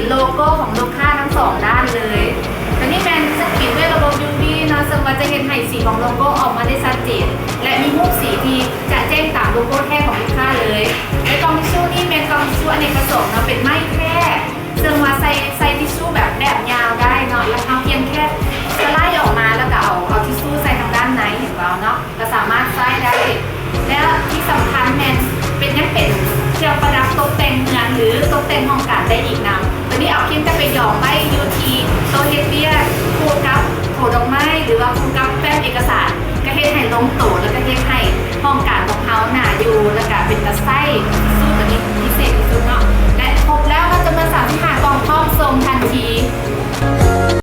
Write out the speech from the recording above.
ໂລໂກ້ຂອງລູກຄ້າທັງສອງດ້ານເລີຍ. ຕົວນີ້ແມ່ນສະກຣີນດ້ວຍລະບົບ ຢູວີ ເນາະ, ເຊິ່ງວ່າຈະເຮັດໃຫ້ສີຂອງໂລໂກ້ອອກມາໄດ້ຊັດເຈນ ແລະ ມີຮູບສີທີ່ຈະແຈ້ງຕາມໂລໂກ້ແທ້ຂອງລູກຄ້າເລີຍ. ໃນກ່ອງທິຊຊູນີ້ແມ່ນກ່ອງທິຊຊູອະເນກປະສົງເນາະ, ເປັນໄມ້ແທ້ ເຊິ່ງວ່າໃສ່ ໃສ່ທິຊຊູແບບ ແບບຍາວໄດ້ເນາະ, ແລ້ວເຮົາພຽງແຄ່ສະໄລອອກມາ ແລ້ວກໍເອົາ ເອົາທິຊຊູໃສ່ທາງດ້ານໃນ ເຫັນບໍ່ເນາະ, ກໍສາມາດໃຊ້ໄດ້. ແລ້ວທີ່ສຳຄັນແມ່ນເປັນ ຍັງເປັນເຄື່ອງປະດັບຕົກແຕ່ງເຮືອນ ຫຼື ຕົກແຕ່ງຫ້ອງການໄດ້ອີກນຳ. ຕົວນີ້ເອົາພຽງແຕ່ໄປຢອງໄວ້ຢູ່ທີ່ໂຕະເຮັດວຽກ ຄູ່ກັບໂຖດອກໄມ້ ຫຼືວ່າຄູ່ກັບແຟ້ມເອກະສານ ກໍເຮັດໃຫ້ລົງໂຕ ແລ້ວກໍເຮັດໃຫ້ຫ້ອງການຂອງເຮົາໜ້າຢູ່ ແລ້ວ